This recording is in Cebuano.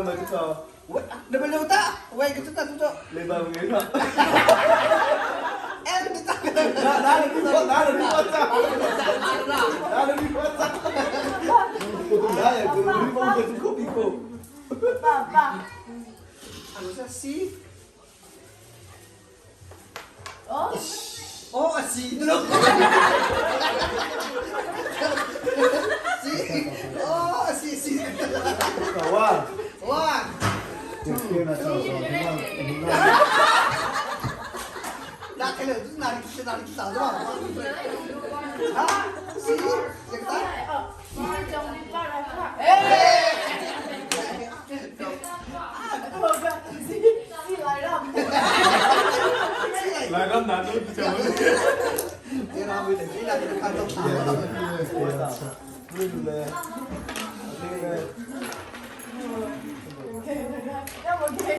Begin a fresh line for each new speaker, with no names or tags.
W ta. Wait, gitu ta tuto. L gitu ta.
爸爸。
Ano sa C?
Oh.
Oh, C. Dulu. C. Oh, C C. One. 那开了，就是哪里去哪里去啥子嘛？啊，C，这个
哦，你终于爸来看。
哎，
我个是是来让。
来个男的比较稳。
这哪会等这哪里看到？